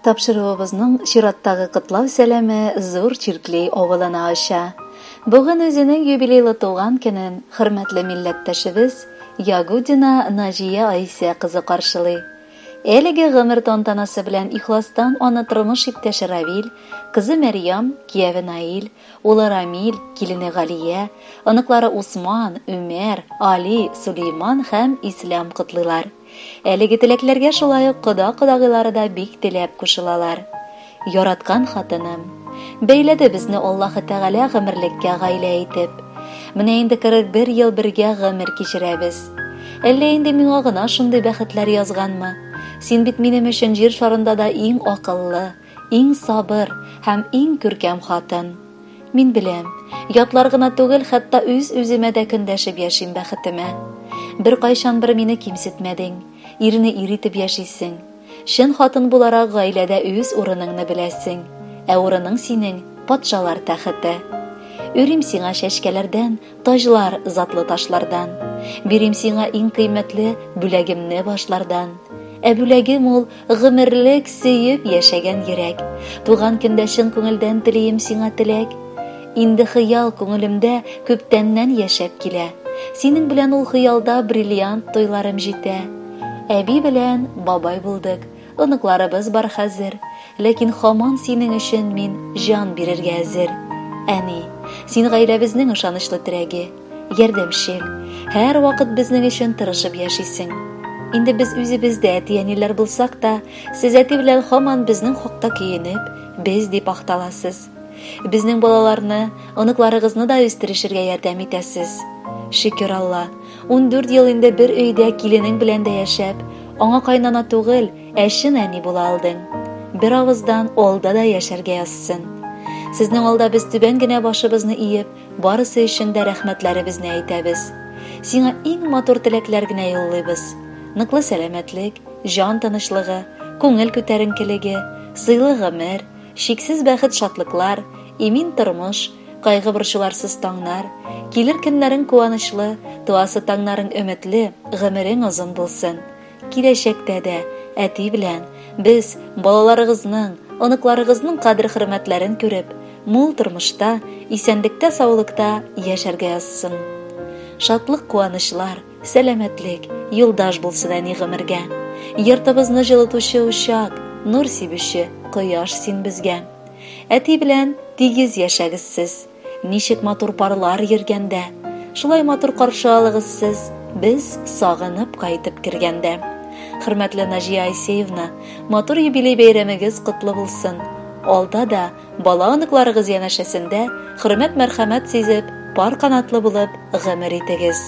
Тапшыруыбызның чираттагы котлау сәламе Зур Чирклей авылына оча. Бүген үзенең юбилейлы туган көнен хөрмәтле милләттәшебез Ягудина Наҗия Айсә кызы каршылый. Әлеге гомер тантанасы белән ихластан аны тормыш иптәше Равил, кызы Мәрьям, кияве Наил, улы Рамил, килене Галия, оныклары Усман, Үмәр, Али, Сулейман һәм Ислам котлыйлар. Әлеге теләкләргә шулай ук кода-кодагыйлары да бик теләп кушылалар. Яраткан хатыным. Бәйләде безне Аллаһы Тәгалә гомерлеккә гаилә итеп. Менә инде 41 ел бергә гомер кичерәбез. Әллә инде миңа гына шундый бәхетләр язганмы? Син бит минем өчен җир шарында да иң акыллы, иң сабыр һәм иң күркәм хатын. Мин беләм, ятлар гына түгел, хәтта үз-үземә дә көндәшеп яшим бәхетемә. Беркайчан бер мине кимсетмәдең, ирне ир итеп яшисең. Чын хатын буларак гаиләдә үз урыныңны беләсең. Ә урының синең, патшалар тәхете. Өрим сиңа чәчкәләрдән, таҗлар затлы ташлардан. Бирим сиңа иң кыйммәтле бүләгемне башлардан. Ә бүләгем ул Гомерлек сөеп яшәгән йөрәк. Туган көндә чын күңелдән телием сиңа теләк. Инде хыял күңелемдә күптәннән яшәп килә. Синең белән ул хыялда бриллиант туйларым җитә. Әби белән бабай булдык, оныкларыбыз бар хәзер. Ләкин хаман синең өчен мин җан бирергә әзер. Әни, син гаиләбезнең ышанычлы терәге. Ярдәмчел, һәрвакыт безнең өчен тырышып яшисең. Инде без үзебез дә әти-әниләр булсак та, сез әти белән һаман безнең хакта көенеп, без дип акталасыз. Безнең балаларны, оныкларыгызны да үстерешергә ярдәм итәсез. Шөкер Алла, 14 ел инде бер өйдә киленең белән дә яшәп, аңа кайнана түгел, ә чын әни була алдың. Бер авыздан алда да яшәргә язсын. Сезнең алда без түбән генә башыбызны иеп, Барысы өчен дә рәхмәтләребезне әйтәбез. Сиңа иң матур теләкләр генә юллыйбыз. Ныклы сәламәтлек, җан тынычлыгы, күңел күтәренкелеге, сыйлы гомер, чиксез бәхет-шатлыклар, имин тормыш, кайгы-борчуларсыз таңнар, килер көннәрең куанычлы, туасы таңнарың өметле, гомерең озын булсын. Киләчәктә дә әти белән без балаларыгызның, оныкларыгызның кадер-хөрмәтләрен күреп, мул тормышта, исәнлектә-саулыкта яшәргә язсын. Шатлык-куанычлар, сәламәтлек, юлдаш булсын әни гомергә. Йортыбызны җылытучы учак, нур сибүче кояш син безгә. Әти белән тигез яшәгез сез. Ничек матур парлар йөргәндә, Шулай матур каршы алыгыз сез, Без сагынып кайтып кергәндә. Хөрмәтле Наҗия Айсеевна, матур юбилей бәйрәмегез котлы булсын. Алда да бала-оныкларыгыз янәшәсендә хөрмәт-мәрхәмәт сизеп, пар канатлы булып гомер итегез.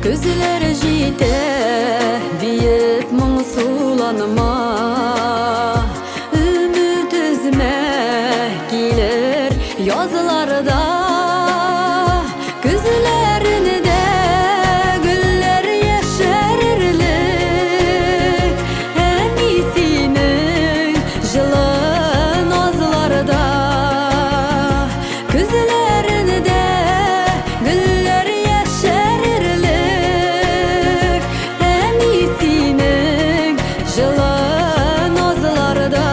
Көзләр җитә, диеп моңсуланма. Өмет өзмә, килер язларда. Көзләрендә гөлләр яшәрерлек. Әни синең җылы назларда. Көзләрендә гөлләр яшәрерлек, Әни синең җылы назларда.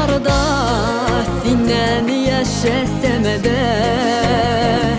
Назларда синнән яшәсәм дә.